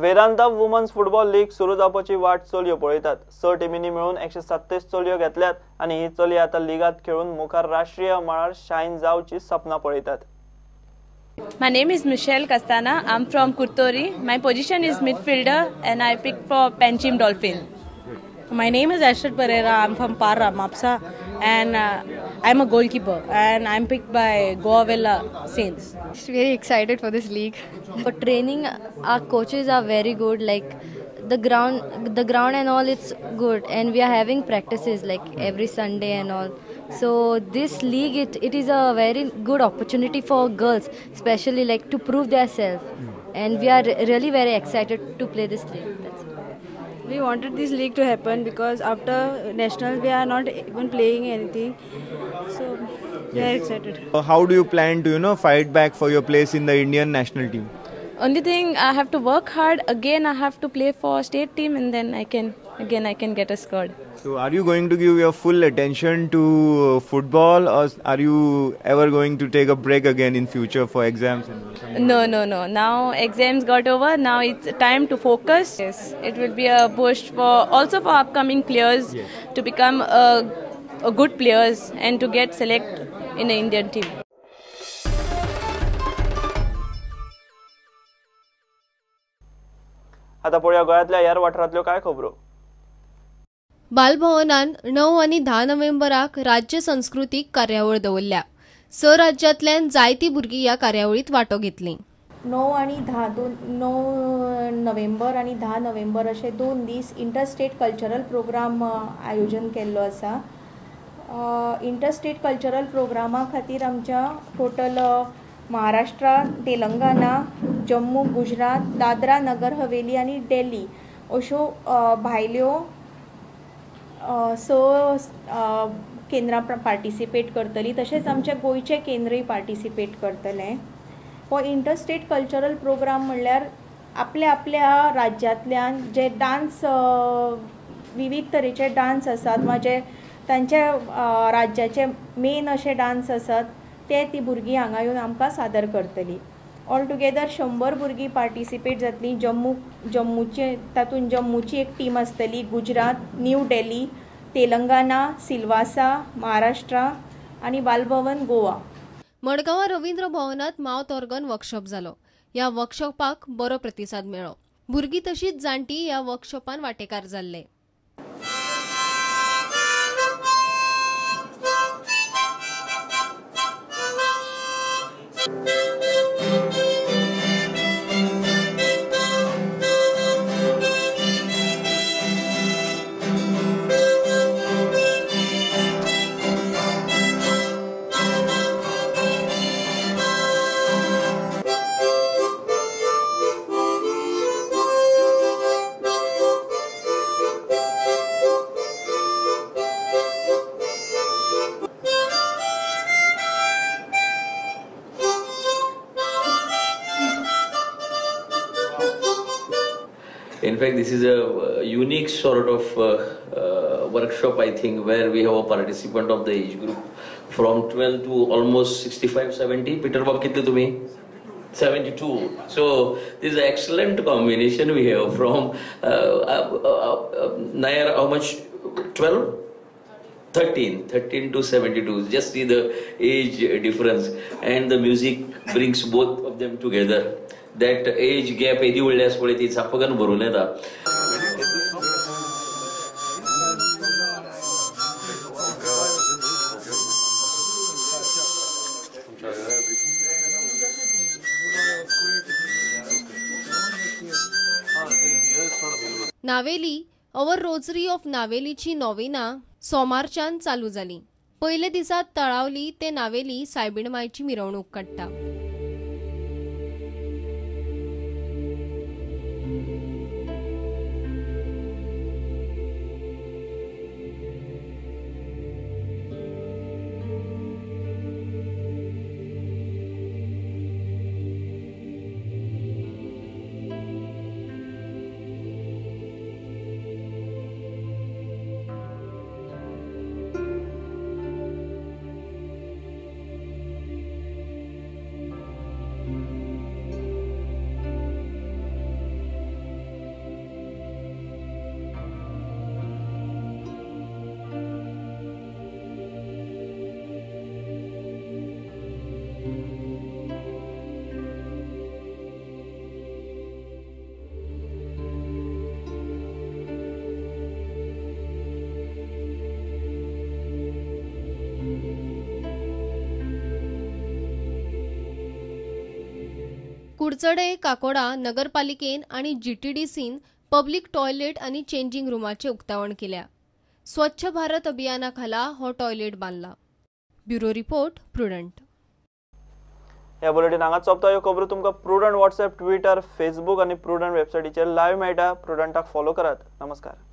Vedanta women's football league सुरू जावपाची वाट चलयो पळयतात. 6 टिमींनी मेळून 127 चलयो घेतल्यात आनी ही चली आतां लिगांत खेळून मुखार राष्ट्रीय मळार शायन जावची सपनां पळयतात. My name is Michelle Castana. I'm from Kurtori. My position is midfielder and I picked for Panchim Dolphin. My name is Ashit Pereira. I'm from Parra, Mapsa, and I'm a goalkeeper and I'm picked by Goa Villa Saints. Very excited for this league. For training, our coaches are very good. Like the ground and all, it's good, and we are having practices like every Sunday and all. So this league, it is a very good opportunity for girls, especially like to prove themselves, and we are really very excited to play this league. That's it. We wanted this league to happen because after national we are not even playing anything, so we are excited. How do you plan to, fight back for your place in the Indian national team? Only thing, I have to work hard. Again, I have to play for state team, and then I can get a squad. So, are you going to give your full attention to football, or are you ever going to take a break again in future for exams? No, no, no. Now exams got over. Now it's time to focus. Yes, it will be a boost for also for upcoming players to become a good players and to get select in the Indian team. आता पळोवया गोंयांतल्या ह्या वाठारांतल्यो कांय खबरो. बालभवनान 9 आनी 10 नोव्हेंबराक राज्य संस्कृतीक कार्यावळ दवरल्या. 6 राज्यांतल्यान जायती भुरगीं ह्या कार्यावळींत वांटो घेतली. 9 आनी 10 9 नोव्हेंबर आनी 10 नोव्हेंबर अशे 2 दीस इंटरस्टेट कल्चरल प्रोग्राम आयोजन केल्लो आसा. इंटरस्टेट कल्चरल प्रोग्रामा खातीर आमच्या टोटल महाराष्ट्र, तेलंगाना, जम्मू, गुजरात, दादरा नगर हवेली आनी दिल्ली अश्यो भायल्यो 6 केंद्रां पार्टिसिपेट करतली. तशेंच आमच्या गोंयचें केंद्रय पार्टिसिपेट करतलें. हो इंटरस्टेट कल्चरल प्रोग्राम म्हणल्यार आपल्या आपल्या राज्यांतल्यान जे डांस, विविध तरेचे डांस आसात वा जे तांच्या राज्याचे मेन अशे डांस आसात ते ती भुरगीं हांगा येवन आमकां सादर करतली. ऑल टुगेदर 100 भुरगीं पार्टिसिपेट जातलीं. जम्मूचे तातूंत जम्मूची एक टीम आसतली, गुजरात, न्यू दिल्ली, तेलंगाना, सिल्वासा, महाराष्ट्र आनी बालभवन गोवा. मडगांवां रवींद्र भवनांत मावथ ऑर्गन वर्कशॉप जालो. ह्या वर्कशॉपाक बरो प्रतिसाद मेळ्ळो. भुरगीं तशींच जाण्टी ह्या वर्कशॉपान वांटेकार जाल्ले. In fact, this is a unique sort of workshop, I think, where we have a participant of the age group from 12 to almost 65, 70. Peter Bob, kitle tumi? 72. So this is an excellent combination we have from Nair, how much? 12? 13 to 72. Just see the age difference, and the music brings both of them together. That age gap येदी व्हडली आसा पळय ती सापकन भरून येता. Navelim our rosary of नावेलीची novena सोमारच्यान चालू जाली. पयले दिसा तळावली ते नावेली सायबीण मायची मिरवणूक काडटा. कुडचडे काकोडा नगरपालिकेन आनी जीटीडीसीन पब्लिक टॉयलेट आनी चेंजिंग रुमाचें उक्तावण केल्या. स्वच्छ भारत अभियाना खाला हो टॉयलेट बांदला. Bureau report, Prudent. ह्या बुलेटीन हांगाच सोंपता. ह्यो खबरो तुमकां प्रुडंट वॉट्सएप, ट्विटर, फेसबूक आनी प्रुडंट वेबसायटीचेर लायव्ह मेळटा. प्रुडंटाक फॉलो करात. नमस्कार.